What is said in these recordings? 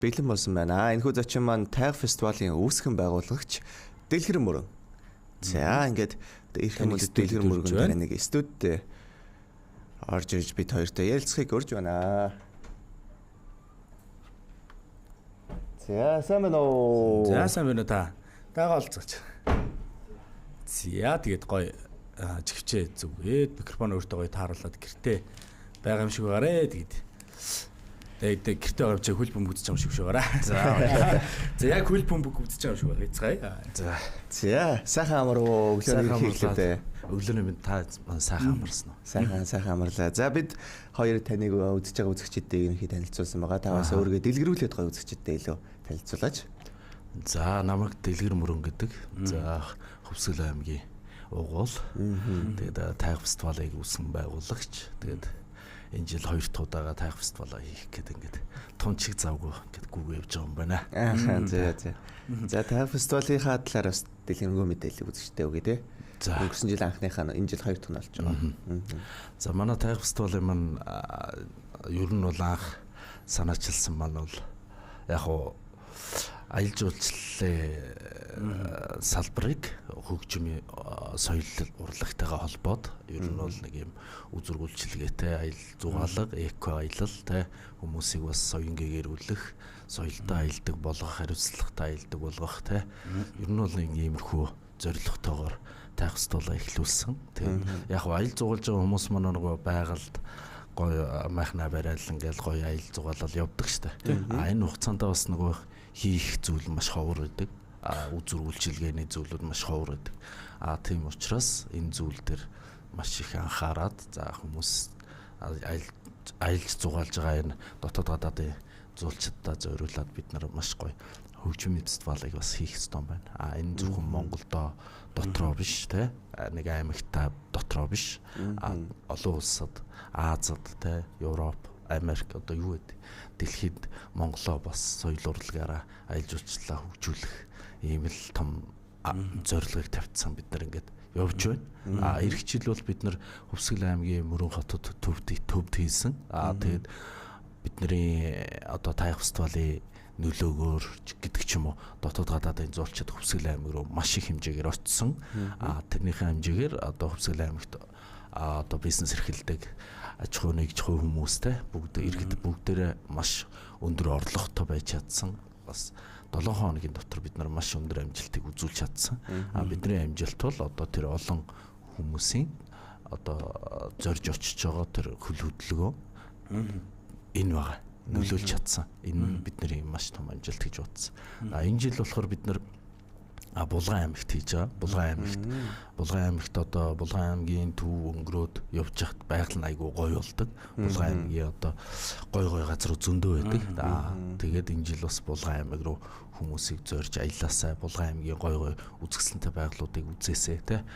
Бэлэн болсон байна. Энэхүү зочин маань Тайга фестивалийн үүсгэн байгуулагч Дэлгэр Мөрөн. За, ингээд эрх юм бол Дэлгэр Мөргөн дээр нэг студид орж ирж бид хоёртой ярилцахыг урьж байна. За, сайн байна уу? За, сайн байна уу та? Дагаа олцооч. За, тэгээд гоё чигчээ зүгээд микрофон өөртөө гоё тааруулаад гэртээ байгаа юм шиг байгаарэ. Тэгээд тэгээд гэртээ байгаа юм чи хөл бөмбөг үзэж байгаа юм шиг байгаараа. За. За, яг хөл бөмбөг үзэж байгаа юм шиг байна. Эцгаая. За. За, сайхан амар уу? Өглөөний хэлээ. Өглөөний минь та сайхан амарсан уу? Сайхан сайхан амарлаа. За, бид хоёр таныг үзэж байгаа үзэгчдэд ерөнхий танилцуулсан байгаа. Та бас өөрийгөө дэлгэрүүлээд гоё үзэгчдэд илүү танилцуулаач. За, намайг Дэлгэр Мөрөн гэдэг. За, Хөвсгөл аймгийн угуул. Тэгээд Тайга фестивалыг үүсгэн байгуулагч. Тэгээд энэ жил хоёр дахь удаага Тайга фестивалаа хийх гээд ингээд тунчиг завгүй ингээд гүг явж байгаа юм байна. Аа, за за. За, Тайга фестивалынхаа талаар бас дэлгэрэнгүй мэдээлэл үзэгчдэд өгье те. За, өнгөрсөн жил анхныхаа энэ жил хоёр дахь нь болж байгаа. За, манай Тайга фестивалын маань ер нь бол анх санаачилсан маань бол яг уу аялал жуулчлалын салбарыг хөгжим соёл урлагтайгаа холбоод ер нь бол нэг юм үзүүр үйлчилгээтэй аялал зугаалга, эко аялал те хүмүүсийг бас соён гэгэрүүлэх, соёлтой аялдаг болгох, хариуцлагатай аялдаг болгох те ер нь бол нэг иймэрхүү зорилготойгоор Тайга фестивалаа эхлүүлсэн. Тэгээд яг аялал зугаалж байгаа хүмүүс маань нөгөө байгальд гоё майхнаа барайл ингээл гоё аялал зугаалал явдаг штэ. А энэ хугацаанд бас нөгөө хийх зүйл маш ховор байдаг. А үзүүр үйлчилгээний зүйлүүд маш ховор байдаг. А тийм учраас энэ зүйл дээр маш их анхаарад за хүмүүс аялж зугаалж байгаа энэ дотоод гадаадын зуулчдаа зориулаад бид нар маш гоё хөгжмийн фестивалыг бас хийх ёстой юм байна. А энэ зөвхөн Монголдо дотроо биш те нэг аймагта дотроо биш. А олон улсад, Азад те, Европ, Америк одоо юу гэдэг дэлхийд Монголоо бас соёл урлагаараа аялал жуулчлалаа хөгжүүлэх ийм л том зорилгыг тавьчихсан бид нар ингээд явж байна. А эх жил бол бид нар Хөвсгөл аймгийн Мөрөн хотод төвд хийсэн. А тэгээд бидний одоо Тайга фестивалийн нөлөөгөөр гэдэг ч юм уу дотоод гадаадын зуулчид Хөвсгөл аймаг руу маш их хэмжээгээр очсон. А тэрнийхээ хэмжээгээр одоо Хөвсгөл аймагт одоо бизнес эрхэлдэг аж ахуй нэгж хувь хүмүүстэй бүгд иргэд бүгдээрээ маш өндөр орлоготой байж чадсан. Бас 7 хоногийн дотор бид нар маш өндөр амжилтыг үзүүлж чадсан. А бидний амжилт бол одоо тэр олон хүмүүсийн одоо зорж очиж байгаа тэр хөл хөдөлгөөн энэ байгаа нөлөөлж чадсан. Энэ бидний маш том амжилт гэж бодсон. А энэ жил болохоор бид нар Булган аймагт хийж байгаа. Булган аймагт одоо Булган аймгийн төв өнгөрөөд явж хахад байгаль нь айгүй гоё болдог. Булган аймгийн одоо гоё гоё газар зөндөө байдаг. Тэгээд энэ жил бас Булган аймаг руу хүмүүсийг зорж аялаасаа Булган аймгийн гоё гоё үзэсгэлэнтэй байгалуудыг үзээсэй те.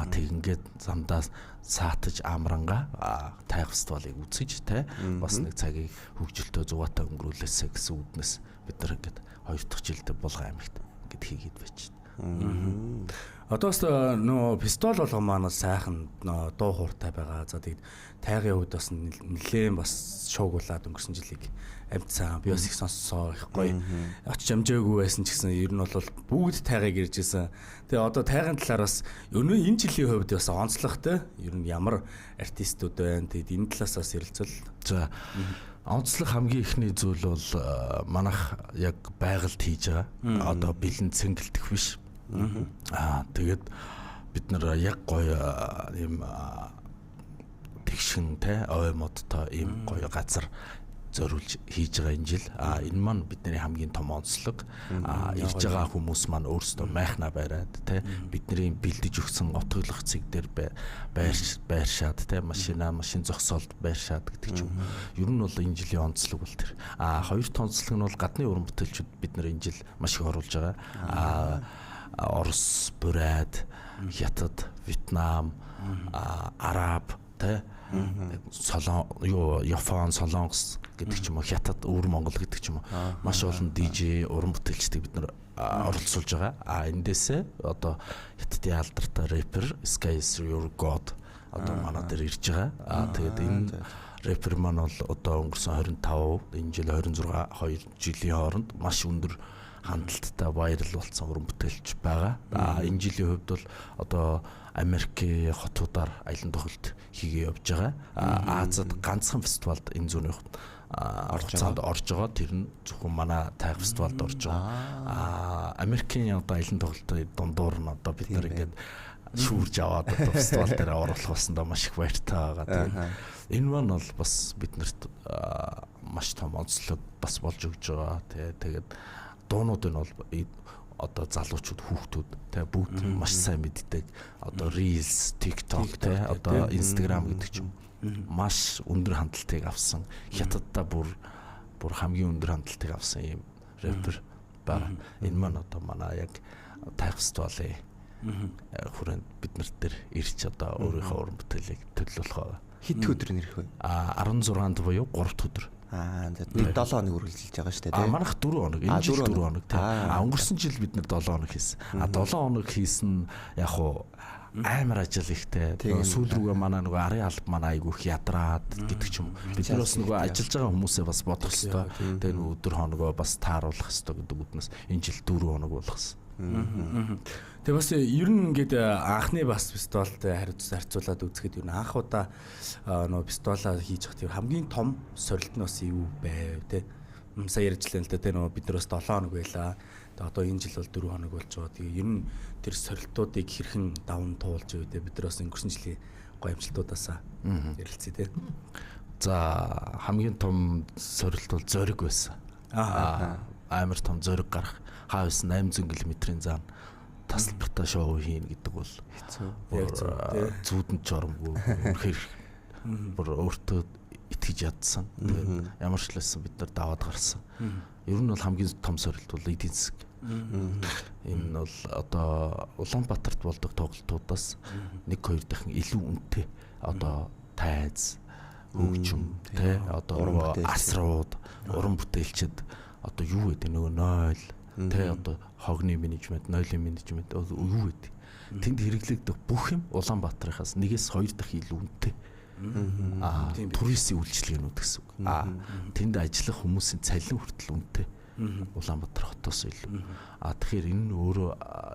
Тэг ингээд замдаа саатаж амрангаа Тайга фестивалыг үзэж те. Бас нэг цагийг хөгжилтөө зугаатай өнгөрүүлээсэй гэсэн үднэс бид нар ингээд хоёр дахь жилдээ Булган аймагт ингээд хийгээд байж. Одоо бас нөө фестивал болгон маань сайхан дуу хууртай байгаа. За, тэгээд Тайгын хувьд бас нэлээд бас шуугуулад өнгөрсөн жилийг амжсан. Би бас их сонссоо, их гоё. Очиж амжаагүй байсан ч гэсэн ер нь бол бүгд Тайгыг ирж исэн. Тэгээ одоо Тайгын талаар бас ер нь энэ жилийн хувьд бас онцлогтой. Ер нь ямар артистууд байна. Тэгээд энэ талаас бас ярилцвал. За, онцлог хамгийн ихний зүйл бол манайх яг байгальд хийж байгаа. Одоо бэлэн цэнгэлдэх биш. Тэгээд бид нар яг гоё ийм тэгшин те ой модтой ийм гоё газар зориулж хийж байгаа энэ жил. А энэ маань бидний хамгийн том онцлог. А ирж байгаа хүмүүс маань өөрсдөө майхнаа бариад те бидний бэлдэж өгсөн отоглох цэг дээр байршаад те машин зогсоолд байршаад гэдэг ч юм. Ер нь бол энэ жилийн онцлог бол тэр. А хоёр дахь онцлог нь бол гадны уран бүтээлчүүд бид нар энэ жил маш их оруулж байгаа. А Орос, Бурайд, Хятад, Вьетнам, Араб те Япон, Солонгос гэдэг ч юм уу, Хятад, Өвөр Монгол гэдэг ч юм уу маш олон DJ уран бүтээлчдийг бид нар оролцуулж байгаа. А эндээсээ одоо Хятадын алдартай рэпер Sky is your god одоо манай дээр ирж байгаа. А тэгээд энэ Рэпер маань бол одоо өнгөрсөн 25, энэ жил 26 2 жилийн хооронд маш өндөр хандлттай viral болсон уран бүтээлч байгаа. Энэ жилийн хувьд бол одоо Америкийн хотуудаар аялан тоглолт хийгээ явж байгаа. Азад ганцхан фестивалд энэ зүүнний хугацаанд орж байгаа. Тэр нь зөвхөн манай Тайга фестивалд орж байгаа. Америкийн одоо аялан тоглолтын дундуур нь одоо бид нар ингээд шүүрж аваад одоо фестивал дээр оруулах болсондоо маш их баяртай байгаа. Тэгээд энэ маань бол бас биднэрт маш том онцлог бас болж өгч байгаа. Тэгээд дуунууд нь бол одоо залуучууд, хүүхдүүд тэ бүгд маш сайн мэддэг. Одоо Reels, TikTok тэ одоо Instagram гэдэг ч юм маш өндөр хандлтыг авсан. Хятаддаа бүр хамгийн өндөр хандлтыг авсан ийм рэпер байгаа. Энэ маань одоо манай яг Тайга фестивалийн хүрээнд бид нар дээр ирж одоо өөрийнхөө уран бүтээлийг төлөөлөх байгаа. Хэд өдөр нэрх вэ? 16-нд буюу 3 дахь өдөр. Нэг 7 хоног үргэлжилж байгаа шүү дээ, тийм. Манайх 4 хоног. Энэ жил 4 хоног тийм. Өнгөрсөн жил бид нар 7 хоног хийсэн. 7 хоног хийсэн яг уу амар ажил ихтэй. Сүүл рүүгээ манай нөгөө арын алба манай айгүй их ядраад гэдэг ч юм. Бид нар бас нөгөө ажиллаж байгаа хүмүүсээ бас бодох хэвээр. Тэгээ нөгөө өдөр хоногоо бас тааруулах хэвээр гэдэг үднэс энэ жил 4 хоног болгосон. Тэгээ бас ер нь ингээд анхны бас фестивалтай харьцуулаад үзэхэд ер нь анх удаа нөгөө фестивалаа хийж явах тэр хамгийн том сорилт нь бас юу байв те. Сая ярьжлаа л да те, нөгөө бид нар бас 7 хоног байлаа. Тэгээ одоо энэ жил бол 4 хоног болж байгаа. Тэгээ ер нь тэр сорилтуудыг хэрхэн даван туулж байв те. Бид нар бас өнгөрсөн жилийн гоё амжилтуудаасаа ярилцъя те. За, хамгийн том сорилт бол зориг байсан. Амар том зориг гарах. Хаа байсан 800 км-ийн зам тасалбартай шоу хийнэ гэдэг бол хэцүү. Зүүдэнд ч оромгүй. Үнэхээр бүр өөртөө итгэж ядсан. Тэгээд ямар ч лсэн бид нар даваад гарсан. Ер нь бол хамгийн том сорилт бол эдийн засаг. Энэ бол одоо Улаанбаатарт болдог тоглолтуудаас 1-2 дахин илүү үнэтэй. Одоо тайз, хөгжим, тэ одоо асрууд, уран бүтээлчд одоо юу гэдэг нөгөө 0 тэ одоо хогны менежмент, нойлын менежмент юу гэдэг. Тэнд хэрэглэгдэх бүх юм Улаанбаатарынхаас 1-2 дахин илүү үнэтэй. Туристийн үйлчилгээнүүд гэсэн үг. Тэнд ажиллах хүмүүсийн цалин хүртэл үнэтэй. Улаанбаатар хотоос илүү. Тэгэхээр энэ нь өөрөө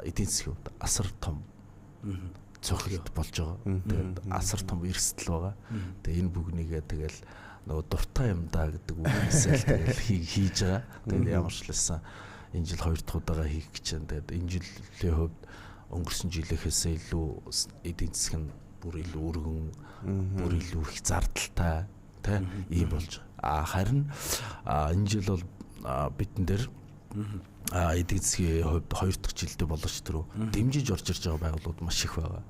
эдийн засгийн хувьд асар том цохилт болж байгаа. Тэгээд асар том эрсдэл байгаа. Тэгээд энэ бүгнийгээ тэгэл нөгөө дуртай юм да гэдэг үгнээсээ л тэгэл хийж байгаа. Тэгээд ямар ч лсэн энэ жил 2 дахь удаага хийх гэж байна. Тэгээд энэ жилийн хувьд өнгөрсөн жилийнхээс илүү эдийн засаг нь бүр илүү өргөн, бүр илүү их зардалтай тэ ийм болж байгаа. Харин энэ жил бол бидэн дээр эдийн засгийн хувьд 2 дахь жилдээ болооч түрүү дэмжиж орж ирж байгаа байгууллагууд маш их байгаа.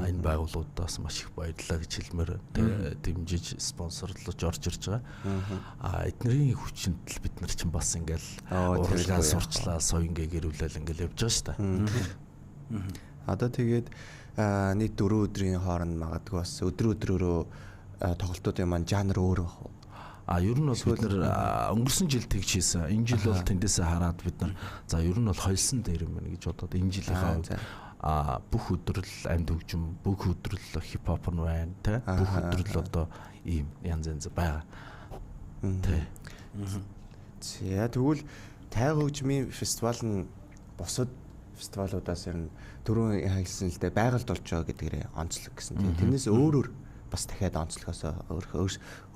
Энэ байгууллагуудаас маш их баярлалаа гэж хэлмээр тэ дэмжиж спонсорлож орж ирж байгаа. Эднэрийн хүчинд л бид нар чинь бас ингээл урлагаа сурчлаа, соёнгээ гэрүүлэл ингээл явж байгаа шүү дээ. Одоо тэгээд нийт 4 өдрийн хооронд магадгүй бас өдөр өдрөөрөө тоглолтуудын маань жанр өөр байх уу? Ер нь бол бид нар өнгөрсөн жил тэгж хийсэн. Энэ жил бол тэндээсээ хараад бид нар за ер нь бол холсон дээр юм байна гэж бодоод энэ жилийнхаа хувьд бүх өдөр л амьд хөгжим, бүх өдөр л хипхоп нь байна тэ. Бүх өдөр л одоо ийм янз янз байгаа. Тэ. За тэгвэл Тайга хөгжмийн фестивал нь бусад фестивалуудаас ер нь түрүүн хэлсэн л дээ байгальд болж байгаа гэдгээрээ онцлог гэсэн. Тэрнээс өөрөөр бас дахиад онцлогоос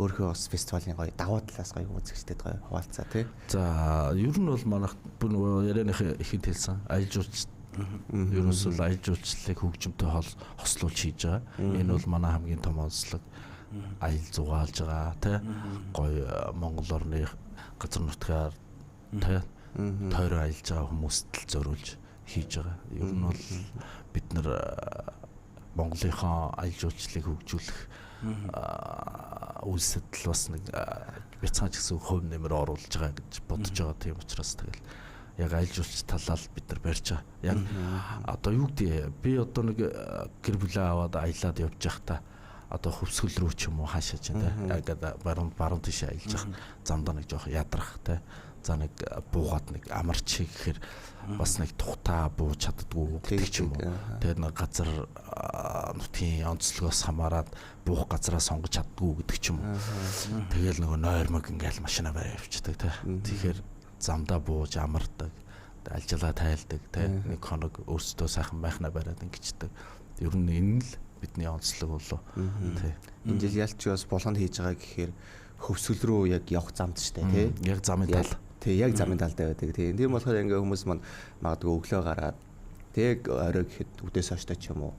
өөрхөө бас фестивалийн гоё давуу талаас гоё үзэгчдэд гоё хуваалцаа тий. За ер нь бол манайх бүр нөгөө ярианыхаа ихэнд хэлсэн аялал жуулчлал ерөөсөө аялал жуулчлалыг хөгжимтэй хослуулж хийж байгаа. Энэ бол манай хамгийн том онцлог. Аялал зугаалж байгаа тий. Гоё Монгол орны газар нутгаар тий тойрон аялж байгаа хүмүүст л зориулж хийж байгаа. Ер нь бол бид нар Монголынхоо аялал жуулчлалыг хөгжүүлэх үйлсэдэл бас нэг бяцхан ч гэсэн хувь нэмэр оруулж байгаа гэж бодож байгаа. Тийм учраас тэгэл яг аялал жуулчлал талаа л бид нар барьж байгаа. Яг одоо юу гэдэг би одоо нэг гэр бүлээ аваад аялаад явж байхдаа одоо хөвсгөл рүү ч юм уу хаашаа ч тийм яг баруун тийш аялж явах замдаа нэг жоох ядрах тийм За нэг буугаад нэг амарч гэхээр бас нэг тухтаа бууж чаддгүй гэдэг ч юм уу. Тэгээд нэг газар нутгийн онцлогоос хамаарат буух газараа сонгож чаддгүй гэдэг ч юм уу. Тэгэл нөгөө нойрмог ингээл машина бариа явчихдаг тий. Тэгэхээр замдаа бууж амардаг, алжилаа тайлдаг тий. Нэг хоног өөрсдөө сайхан майхнаа бариад ингэчдэг. Ер нь энэ л бидний онцлог болоо тий. Энэ жил ялч бас булганд хийж байгаа гэхээр хөвсгөл рүү яг явах замд штэ тий. Яг замын тал. Тий, яг замын талдаа байдаг. Тий. Тийм болохоор ингээ хүмүүс маань магадгүй өглөө гараад тэг орой гэхэд үдээс хойштой ч юм уу.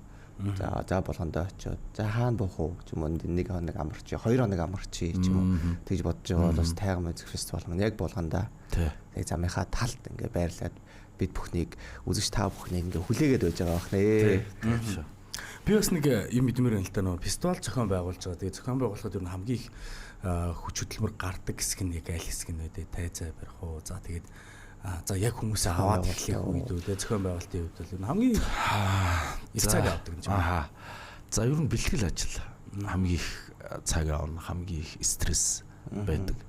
За булгандаа очиод за хаана буух уу ч юм уу, нэг хоног амарчи, 2 хоног амарчи ч юм уу тэгж бодож байгаа бол бас тайган музик фестивал маань яг булгандаа тэг замынхаа талд ингээ байрлаад бид бүхнийг үзэгч та бүхнийг ингээ хүлээгээд байж байгаа бах нэ. Би бас нэг юм мэдмээр байна л да, нөгөө фестивал зохион байгуулж байгаа. Тэгээ зохион байгуулахад ер нь хамгийн их хүч хөдөлмөр гардаг хэсэг нь яг аль хэсэг нь вэ? Тайзаа барих уу? За тэгээд за яг хүмүүсээ аваад эхлэх үед үү? Зохион байгуулалтын үед бол хамгийн их цаг авдаг юм чинь. Аа. За ер нь бэлтгэл ажил хамгийн их цаг авна, хамгийн их стресс байдаг.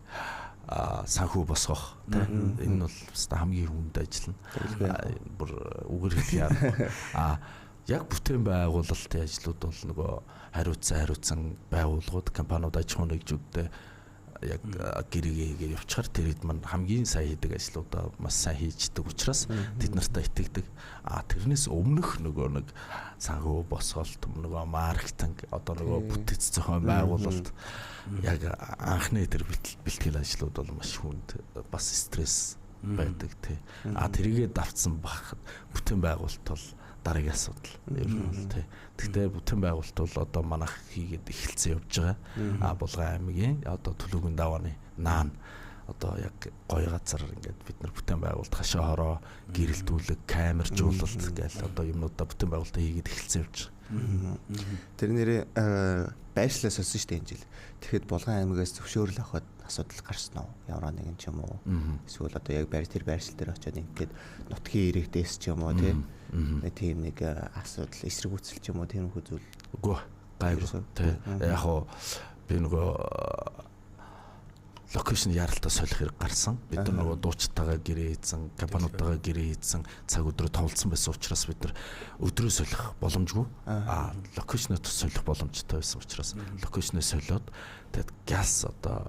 Санхүү босгох тий. Энэ бол өстой хамгийн хүнд ажил нь. Бүр үгээр хэлэх яа. Яг бүтээн байгуулалтын ажлууд бол нөгөө хариуцсан байгууллагууд, компаниуд, аж ахуйн нэгжүүдтэй яг гэрээгээ хийгээд явчихар тэр хэд маань хамгийн сайн хийдэг ажлуудаа маш сайн хийждэг учраас тэд нартай итгэдэг. Тэрнээс өмнөх нөгөө нэг санхүү босголт, нөгөө маркетинг, одоо нөгөө бүтэц зохион байгуулалт яг анхны тэр бэлтгэл ажлууд бол маш хүнд, бас стресс байдаг тий. Тэрийгээ давтсан бахад бүтээн байгуулалт бол дараагийн асуудал ер нь бол тий. Гэхдээ бүтээн байгуулалт бол одоо манайх хийгээд эхэлсэн явж байгаа. Булган аймгийн одоо Төлөвгөн давааны наан одоо яг гоё газар ингээд бид нар бүтээн байгуулалт хашаа хороо гэрэлтүүлэг, камержуулалт гээл одоо юмнуудаа бүтээн байгуулалтаа хийгээд эхэлсэн явж байгаа. Тэр нэрээ байршлаа сольсон шүү дээ энэ жил. Тэгэхэд Булган аймагаас зөвшөөрөл авахд асуудал гарсан уу? Ямар нэгэн ч юм уу? Эсвэл одоо яг байр тэр байршил дээр очиод ингээд нутгийн иргэдээс ч юм уу тий. Тийм нэг асуудал, эсрэгүүцэл ч юм уу тийм хүү зүйл. Үгүй гайгүй тий. Яг хоо би нөгөө локейшн яралтаа солих хэрэг гарсан. Бид нар нөгөө дуучтайгаа гэрээ хийсэн, компаниудтайгаа гэрээ хийсэн, цаг өдрөө товлцсон байсан учраас бид нар өдрөө солих боломжгүй. Локейшнөө солих боломжтой байсан учраас локейшнөө солиод тэгээд газ одоо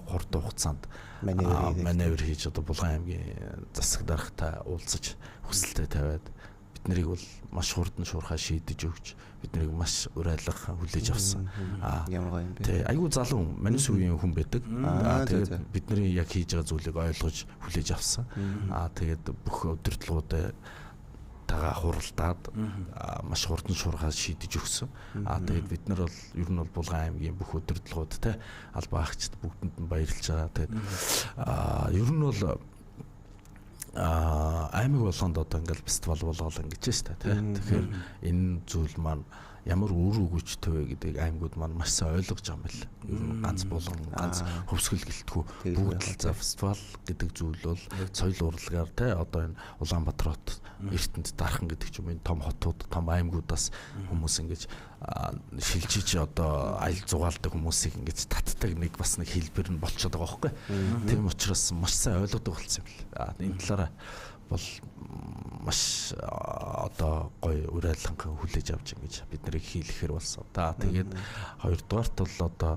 хурд хугацаанд маневр хийж одоо Булган аймгийн засаг даргатай уулзаж хүсэлтээ тавиад бид нарыг бол маш хурдан шуурхаа шийдэж өгч бид нарыг маш урайлах хүлээж авсан. Ямар гоё юм бэ? Тий, айгүй залуу манис үеийн хүн байдаг. Тэгээд бидний яг хийж байгаа зүйлийг ойлгож хүлээж авсан. Тэгээд бүх удирдлагуудаа тагаа хуралдаад маш хурдан шуурхаа шийдэж өгсөн. Тэгээд бид нар бол ер нь бол Булган аймгийн бүх удирдлагууд те албан агчид бүгдэнд нь баярлж байгаа. Тэгээд ер нь бол аймаг болгонд одоо ингээл фестивал болгоол ингэж штэ тий. Тэгэхээр энэ зүйл маань ямар үр өгөөжтэй вэ гэдгийг аймагуд маань маш сайн ойлгож байгаа юм байна. Ер нь ганц булган, ганц хөвсгөл гэлтгүү бүгд л за фестивал гэдэг зүйл бол соёл урлагаар тий одоо энэ Улаанбаатар хот, Эрдэнэт, Дархан гэдэг ч юм энэ том хотууд, том аймагудаас хүмүүс ингэж шилжиж одоо аялал зугаалдаг хүмүүсийг ингэж татдаг нэг бас нэг хэлбэр нь болчиход байгаа байхгүй. Тийм учраас маш сайн ойлгодог болсон юм л. Энэ талаараа бол маш одоо гоё урайланхан хүлээж авч ингэж бид нарыг хийлэхэр болсон. За тэгээд хоёрдугаарт бол одоо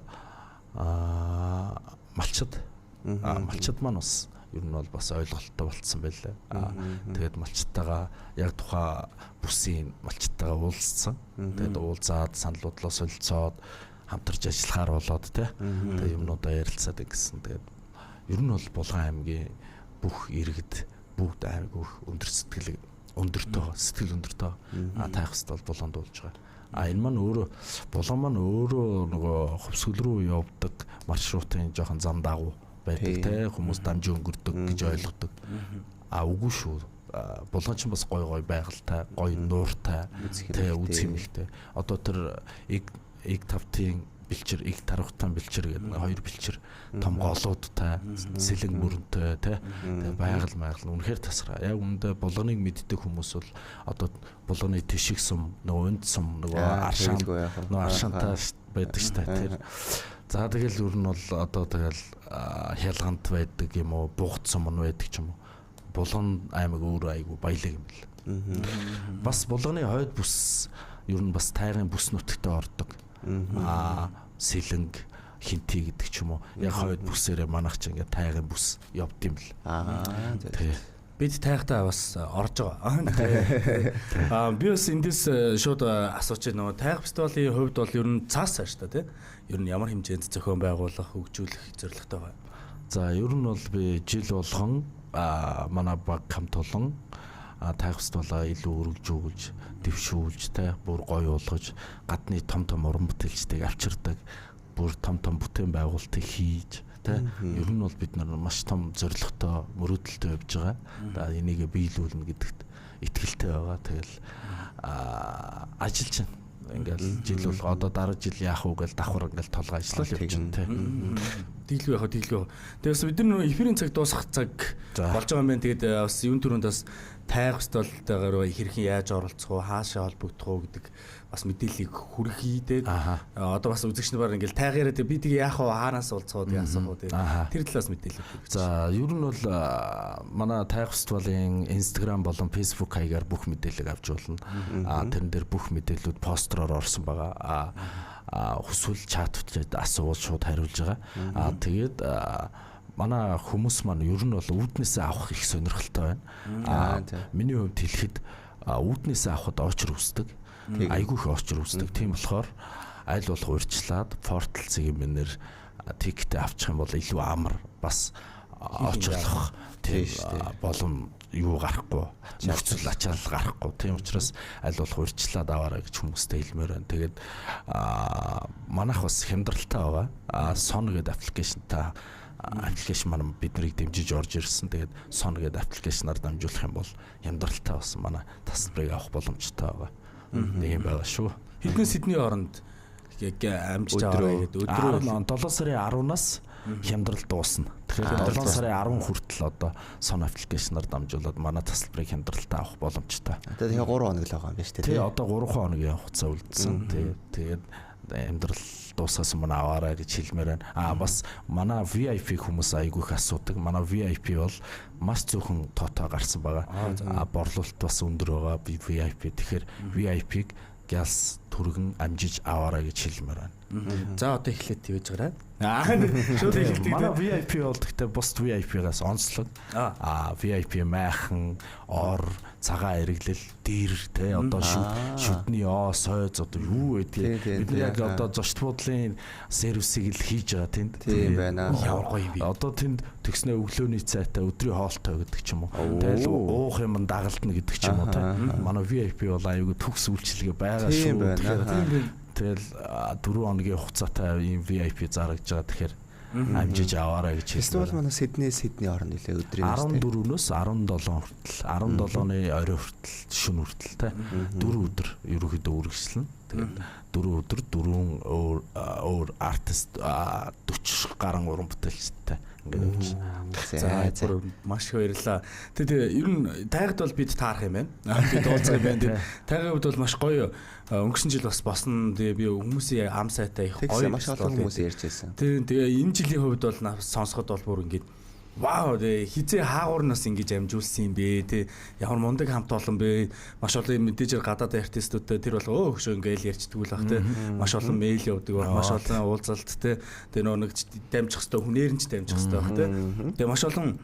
малчид. Малчид маань бас ер нь бол бас ойлголттой болцсон байлаа. Тэгээд малчтайгаа яг тухайн бүсийн малчтайгаа уулзсан. Тэгээд уулзаад санал бодлоо солилцоод хамтарч ажиллахаар болоод тий. Тэгээд юмнуудаа ярилцаад ингэсэн. Тэгээд ер нь бол Булган аймгийн бүх иргэд бүгд аймаг өндөр сэтгэл өндөртэй, сэтгэл өндөртэй тайх хэвээр бол Булганд болж байгаа. Энэ маань өөрөө Булган маань өөрөө нөгөө хөвсгөл рүү явдаг маршрутын жоохон зам дагуу байдаг те хүмүүс дамжин өнгөрдөг гэж ойлгодог. Үгүй шүү. Булган ч бас гой гой байгальтай, гой нууртай, те үзэх юмхтэй. Одоо тэр эг тавтын бэлчэр, эг тархтан бэлчэр гэдэг хоёр бэлчэр том голуудтай, сэлэн мөрөнтэй те байгаль майгал үнэхээр тасраа. Яг үүндээ Булганыг мэддэг хүмүүс бол одоо Булганы тэшиг сум, нөгөө унд сум, нөгөө аршаан, нөгөө аршаантай байдаг шүү дээ тэр. За тэгэл ер нь бол одоо тэгэл Хялгант байдаг юм уу, Бугат сум нь байдаг ч юм уу. Булган аймаг өөрөө айгүй баялаг юм бэл. Бас Булганы хойд бүс ер нь бас тайгын бүс нутагт ордог. Сэлэнг, Хинти гэдэг ч юм уу. Яг хойд бүсээрээ манайх ч ингээд тайгын бүс явд юм бэл. Тий. Бид тайгтаа бас орж байгаа. Би бас эндээс шууд асууч нөгөө тайг фестивалийн хувьд бол ер нь цаас цааш та тий. Ер нь ямар хэмжээнд зохион байгуулах, хөгжүүлэх зорилготой байна? За ер нь бол би жил болгон манай баг хамт олон тайг фестивалаа илүү өргөжүүлж, дэвшүүлж тий бүр гоё болгож гадны том том уран бүтээлчдийг авчирдаг, бүр том том бүтээн байгуулалтыг хийж тий. Ер нь бол бид нар маш том зорилготой, мөрөөдөлтэй явж байгаа. За энийг биелүүлнэ гэдэгт итгэлтэй байгаа. Тэгэл ажиллаж байна. Ингээл жил бол одоо дараа жил яах вэ гэж давхар ингээл толгой ажиллал явж байна тий. Тэглүү яхаа тэглүү. Тэгээс бид нар эфирийн цаг дуусах цаг болж байгаа юм байна. Тэгээд бас юун түрүүнд бас тайг фестивалтайгаар хэрхэн яаж оролцох уу, хаашаа холбогдох уу гэдэг бас мэдээллийг хүргэе дээ. Одоо бас үзэгч нар ингээл тайгаараа би тэгээ яах вэ, хаанаас уулзах уу тэгээ асуух уу тэгээ тэр талаас мэдээлэл өгөх. За ер нь бол манай тайг фестивалийн Instagram болон Facebook хаягаар бүх мэдээллийг авч болно. Тэрэн дээр бүх мэдээллүүд постероор орсон байгаа. Хүсвэл чат бичээд асуувал шууд хариулж байгаа. Тэгээд манай хүмүүс маань ер нь бол үүднээсээ авах их сонирхолтой байна. Миний хувьд хэлэхэд үүднээсээ авахд очр үүсдэг. Айгүй их очр үүсдэг. Тийм болохоор аль болох урьдчилаад портал цэгийн мэнээр тикет авчих юм бол илүү амар бас очрлох тийм болон юу гарахгүй, нөхцөл ачаал гарахгүй. Тийм учраас аль болох урьдчилаад аваарай гэж хүмүүстэй хэлмээр байна. Тэгээд манайх бас хямдралтай байгаа. Сон гэдэг аппликейшнтай аппликейшн маань бид нарыг дэмжиж орж ирсэн. Тэгээд Сон гэдэг аппликейшнаар дамжуулах юм бол хямдралтай бас манай тасалбарыг авах боломжтой байгаа. Нэг юм байгаа шүү. Хэдэн сэдний оронд яг амжиж аваарай гэдэг өдрөө 7 сарын 10-наас хямдрал дуусна. Тэгэхээр 7 сарын 10 хүртэл одоо Сон аппликейшнаар дамжуулаад манай тасалбарыг хямдралтай авах боломжтой. Одоо тэгэхээр 3 хоног л байгаа юм байна шүү дээ. Тий, одоо 3 хоногийн хугацаа үлдсэн. Тий, тэгээд амьдрал дуусаас өмнө аваарай гэж хэлмээр байна. Бас манай VIP хүмүүс айгүй их асуудаг. Манай VIP бол маш цөөхөн тоотой гарсан байгаа. Борлуулалт бас өндөр байгаа. VIP. Тэгэхээр VIP-г гялс түргэн амжиж аваарай гэж хэлмээр байна. За одоо эхлээд твэж гараа. Шууд эхэлдэг. Манай VIP бол гэхдээ бусд VIP-гаас онцлог. VIP майхан, ор, цагаан эрэглэл, дэр те одоо шүдний сойз одоо юу байдгийг бид нар яг одоо зочд буудлын сервисийг л хийж байгаа тэнд. Тийм байна. Ямар гоё юм бэ. Одоо тэнд тэгснэ өглөөний цайтай, өдрийн хоолтой гэдэг ч юм уу. Тэгэл уух юм дагалдана гэдэг ч юм уу те. Манай VIP бол аюулгүй төгс үйлчилгээ байгаа шүү. Тэгэхээр тэгэл 4 хоногийн хугацаатай ийм VIP зарагдж байгаа. Тэгэхээр амжиж аваарай гэж хэлсэн. Фестивал манай Сидней орно нэлээ өдрийн 14-өөс 17 хүртэл, 17-ны орой хүртэл, шөнө хүртэл те 4 өдөр ерөнхийдөө үргэлжлэнэ. Тэгээд 4 өдөр 4 өөр артист 40 гаруй уран бүтээлчтэй ингээд явж. За бүр маш их баярлалаа. Тэгээ ер нь тайгад бол бид таарах юм байна. Бид уулзах юм байна. Тайгын хувьд бол маш гоё өнгөрсөн жил бас босно. Тэгээ би хүмүүсийн ам сайтай их гоё маш олон хүмүүс ярьж байсан. Тэгээ энэ жилийн хувьд бол сонсоход бол бүр ингээд вау тэгээ хизээ хаагур нас ингэж амжуулсан юм бэ те ямар мундаг хамт олон бэ маш олон мэдээж гадаад артистуудтай тэр бол хөшөө ингээл ярьчдаг л бах те маш олон мэйл явдаг байх маш олон уулзалт те тэгээ нөө нэг дамжих хэвээр хүнээр нь ч дамжих хэвээр бах те тэгээ маш олон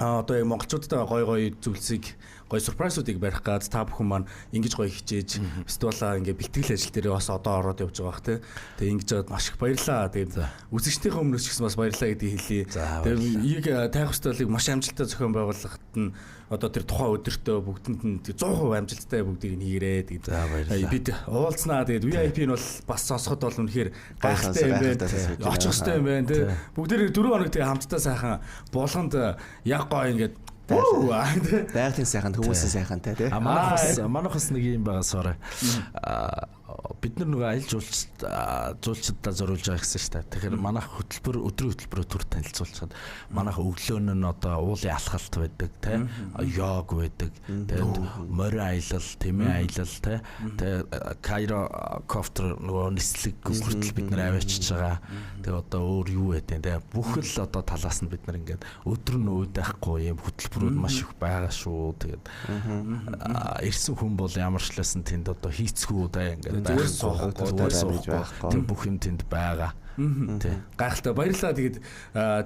одоо яг монголчуудтай гоё гоё зүйлсийг гоё сюрпрайзуудыг барих гад та бүхэн маань ингэж гоё хичээж фестивалаа ингээ бэлтгэл ажил дээр бас одоо ороод явж байгаа бах те. Тэгээ ингэж жаад маш их баярлаа. Тэгээд үзэгчдийнхээ өмнөөс ч гэсэн бас баярлаа гэдгийг хэлье. Тэгээд яг тайх фестивалыг маш амжилттай зохион байгуулахад нь одоо тэр тухайн өдөртөө бүгдэнд нь 100% амжилттай бүгдийг нь хийрээ. Тэгээд бид уулзнаа. Тэгээд VIP нь бол бас сонсоход бол үнэхээр гайхалтай юм байна. Очих хэрэгтэй юм байна те. Бүгдээрээ 4 хоног тэгээ хамтдаа сайхан булганд яг гоё ингээд байгалийн сайхан хүмүүсийн сайхантай тий. Манайх бас нэг юм байгаа sorry. Бид нар нөгөө аялал жуулчдаа зориулж байгаа гэсэн шүү дээ. Тэгэхээр манайх хөтөлбөр өдрийн хөтөлбөрөөр төр танилцуулчихад манайх өглөө нь одоо уулын алхалт байдаг те, йог байдаг. Тэгээд морин аялал, тэмээ аялал те. Тэгээд квадрокоптер нөгөө нислэг хүртэл бид нар аваачиж байгаа. Тэгээд одоо өөр юу байдیں۔ те. Бүх л одоо талаас нь бид нар ингээд өдөр нь уйдахгүй юм хөтөлбөрүүд маш их байгаа шүү. Тэгээд ирсэн хүн бол ямар ч лсэн тэнд одоо хийцгүү те ингээд зүгээр суухгүй, зүгээр суухгүй. Тэр бүх юм тэнд байгаа. Тий. Гайхалтай, баярлалаа. Тэгээд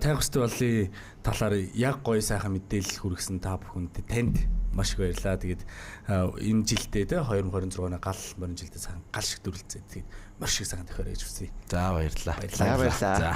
Тайга фестивалийн талаар яг гоё сайхан мэдээлэл хүргэсэн та бүхэнд, танд маш их баярлалаа. Тэгээд энэ жилдээ те, 2026 оны гал морин жилдээ сайхан гал шиг дүрлцээ. Тэгээд маш их сайхан тохиорой гэж хүсье. За, баярлалаа. За, баярлалаа. За.